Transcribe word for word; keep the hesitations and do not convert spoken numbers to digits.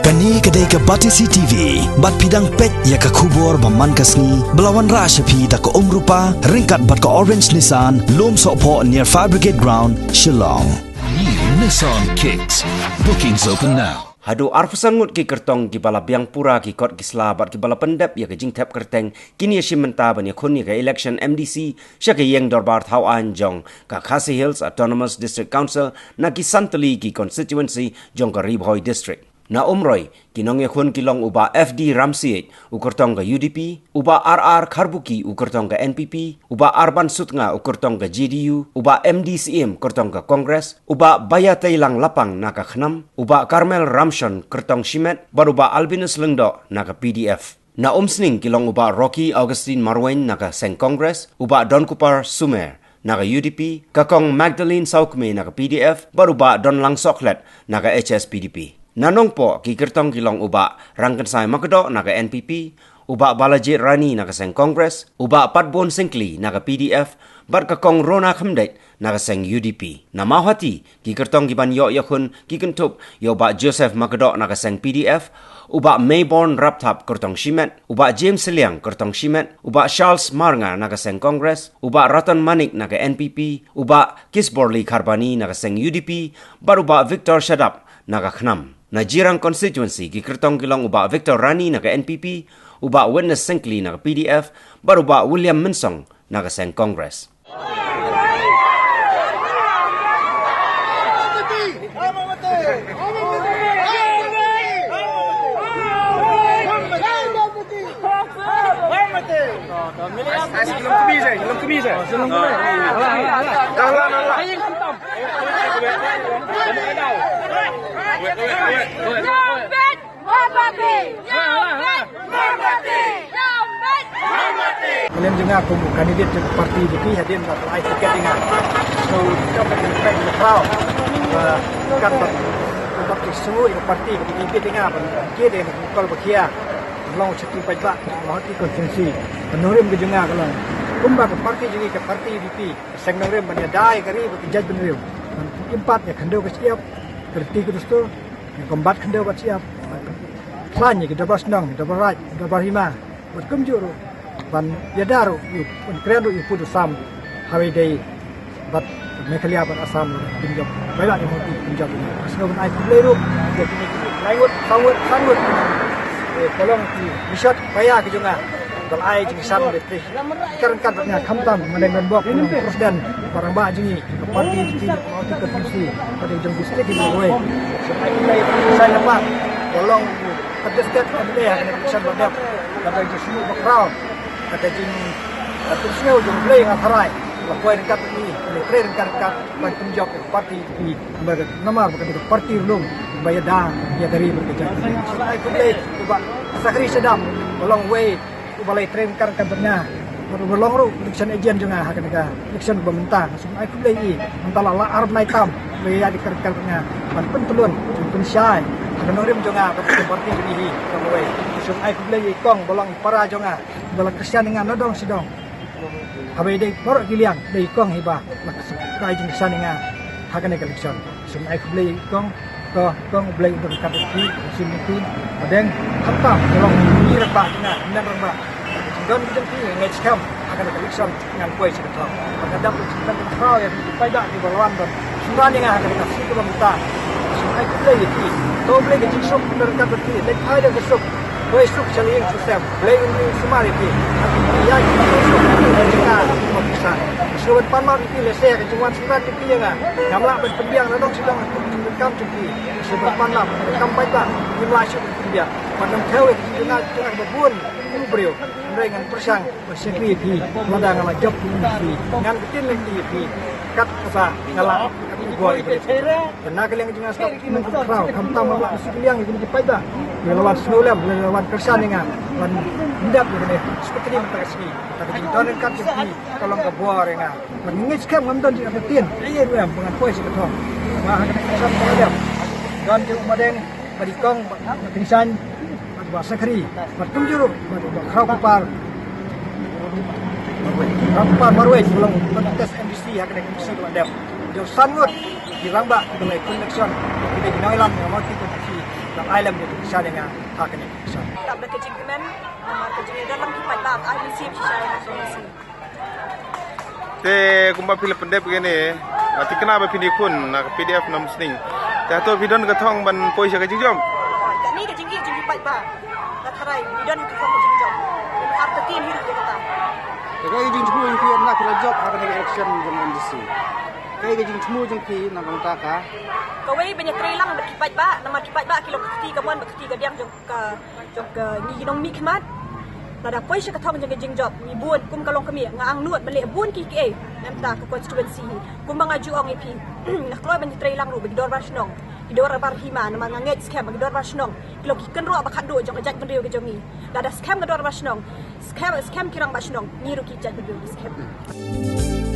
Kane ka dei ka Batesi T V, bad phi dang peit ïa ka khubor ba man ka sngi, ba la wanrah sha phi da ka Umrupa, ryngkat bad ka Orange Nissan, Lumsohphoh near Fire Brigade Ground, Shillong. New Nissan Kicks. Bookings open now. Haduh arphew san ngut ki kyrtong kiba la biang pura ki kot ki sla bad kiba la pyndep ïa ka jingthep kyrteng kin ïashim bynta ban ïakhun ïa ka election M D C sha ka ïing dorbar thaw aiñ jong ka Khasi Hills Autonomous District Council na ki san tylli ki constituency jong ka Ri Bhoi District. Na Umroi, ki nongïakhun ki long u Bah F D Ramsiej, u kyrtong ka U D P, u Bah R R Kharbuki, u kyrtong ka N P P, u Bah Arban Sutnga, u kyrtong ka J D U, u Bah M D Syiem, kyrtong ka Congress, u Bah Bayateilang Lapang na ka Khnam, u Bah Carmel Ramshon, kyrtong Shimet, bad u Bah Albinus Lyngdoh na ka P D F. Na Umsning ki long u Bah Rocky Augustine Marwein na ka seng Congress, u Bah Donkupar Sumer na ka U D P, ka Kong Magdalene Saukme na ka P D F, bad u Bah Donlang Sohkhlet na ka H S P D P. Na Nongpoh ki kyrtong ki long u Bah Rangkynsai Makdoh na ka N P P, u Bah Balajied Rani na ka seng Congress, u Bah Patbun Syngkli na ka P D F, bad ka Kong Rona Khymdeit na ka seng U D P. Na Mawhati, ki kyrtong kiban ïoh ïakhun ki kynthup ïa u Bah Joseph Makdoh na ka seng P D F, u Bah Mayborn Rapthap, kyrtong Shimet, u Bah James Sylliang, kyrtong Shimet, u Bah Charles Marngar na ka seng Congress, u Bah Ratan Manik na ka N P P, u Bah Kisborli Kharbani na ka seng U D P, bad u Bah Victor Shadap na ka Khnam. Na Jirang constituency, ki kyrtong ki long u Bah Victor Rani na ka N P P, u Bah Witness Syngkli na ka P D F, bad u Bah William Mynsong na ka seng Congress. Mlien jong nga kum u candidate jong ka party B P hadien ba la ai ticket ïa nga. So ka ba ka ba ka proud ba ka ba ka sngew ïa ka party ka ba ka bit ïa nga ba ki dei na ka kol ba khia. Long sha ki paidbah Mawhati constituency. Ka nongrim ka jong nga ka long kumba ka party jong ngi ka party B P, seng nongrim ban ïada ïa ka ri bad ka jaitbynriew. Ban im pat ïa ka khyndew ka shyiap, ka riti ka dustur, ïa ka combat khyndew bad shyiap. Khlaiñ ïa ki dorbar shnong, ki dorbar raid, ki dorbar hima. Bad kumjuh ruh ban ïada ruh, ïa, ban kren ruh ïa u pud u sam ha kawei dei bad Meghalaya bad Assam ruh, kin jop. Bai bad ïa u pud kin jop. Sngewbha ban ai khublei ruh ïa kine ki lai ngut, saw ngut, san ngut. Eh, ka long ki mission ba ïa ki jong nga. Ba la ai jingsan bad Ka ryngkat bad nga khamtam, ma dang don bok, u president, ba rangbah jong ngi, ka party jong ngi, ka party ka party, ka dei jong district jong ngi. Sa ai khublei, sa ïa pa, ba long, ka district ka dei, ka dei sa ba dep, ka dei jong snu ba khraw, ka dei jong, ka dei snu jong Blei nga tharai, ba kwai ryngkat bad ngi, ba trei ryngkat ryngkat, ban pynjop ka party jong ngi, ba namar ba ka dei ka party rulung, ba ïada, ïa ka ri ba ka jait. Sa ai khublei, ba Sakri Shadap, ba long wei, Uba la trei ryngkat ryngkat bad nga. Bad uba long ruh election agent jong nga ha kane ka election ba mynta. Nga sngewbha ai khublei ïa i. Mynta la lah ar bnai tam. Ba ïa ryngkat ryngkat bad nga. Ban pyntlun, ban pynshai ha ka nongrim jong nga, ka party jong ngi hi. Ka wei. Nga sngewbha ai khublei ïa i kong ba long para jong nga. Ba la kyrshan ïa nga na dong sha dong. Haba ïadei baroh ki liang, dei i kong hi ba la kyrshan ïa nga ha kane ka election. Sngewbha ai khublei ïa i kong. Ko, kong Blei u don ryngkat bad phi, sngewbha phi, ba dang khamtam, ka long phi rangbah jong nga, hynmen rangbah. Don ki jong phi, nga ngeit skhem, ha kane ka election, ngan poi sha ka thaw. Ba nga dap ka jingkyrmen ka khraw ïa phi, paidbah phi ba la wan ban synran ïa nga ha kane ka seat ba mynta. Sngewbha ai khublei ïa phi. To Blei ka jingsuk pynryngkat bad phi, leit phai da ka suk. Poi suk sha ïing sha sem. Blei un sumar ïa phi. Ha ki ïa ki suk, ïa ki suk. Sngewbha ban pan map ïa phi, lehse ka jingwan synran ïa phi ïa nga. Ngam lah ban pynbiang na dong sha dong, ka jingdonkam jong phi. Sngewbha ban pan map, kam paidbah, ngim lah shuh ban pynbiang. Ban nang thew ïa ka jingduna jong nga ba bun u briew. Hynrei ngan pyrshang ban shakri ïa phi, lada nga la jop ïa phi. Ngan ktien lynti ïa phi. Kat kaba nga lah, kat kaba nga lah. Te na ka liang jong nga stop, nang khraw, khamtam nga lah suk liang ïa ki paidbah. Ki la wan sngewlem, ki la wan kyrshan ïa nga. Wan ndap ïa kane, suk kane mynta ka sngi. Te ka jingdon ryngkat jong phi, ka long ka bor ïa nga. Bad nga ngeit skhem ngam don jingïatyrtien. Ei, ei, ruh em, ba ngan poi sha ka thong. Ba ha kane ka shan ka lem. Don jong u Madeng, bad i kong, bad, bad Tyngshaiñ, bad Bah Sakri, bad kumjuh ruh, bad, bad Khraw Kupar. Khraw Kupar Marwei, ba long, bad test M D C, ha kane ka shan ka lem. Jong san ngut, ki rangbah, ki ba la ïakhun election, ki dei ki nongïalam, ki ba la ïakhun election. Ai lem de sha de nga ha kane sha. Tap da ka jingkmen, namar ka jingïadon lang ki paidbah ai mynsiem shisha ïa ka mynsiem. Te kumba phi la pyndep kane, nga thikna ba phi ne khun na ka P D F na Musning. Te hato phi don ka thong ban poi sha ka jingjop? Kane ka jingïeit jong ki paidbah. Nga tharai phi don ka thong ka jingjop. Nga artatien hi ruh ïa kata. Te kaei ka jingthmu jong phi ynda phi la jop ha kane ka election jong M D C? Kaei ka jingthmu jong phi na ka bynta ka? Kawei ban ïatreilang bad ki paidbah, namar ki paidbah ki long ka kti kamon bad ka kti kadiang jong ka, jong ka ngi ki nongmihkhmat. Lada poi sha ka thong jong ka jingjop, ngi bun kum ka longkmie, nga angnud ban leh bun kiei kiei na ka bynta ka constituency hi. Kumba nga ju ong ïa phi, nga kloi ban ïatreilang ruh bad ki dorbar shnong, ki dorbar hima, namar nga ngeit skhem ba ki dorbar shnong ki long ki kynroh ba khatduh jong ka jaitbynriew ka jong ngi. Lada skhem ka dorbar shnong, skhem, skhem ki rangbah shnong, ngi ruh ki jaitbynriew ngi skhem.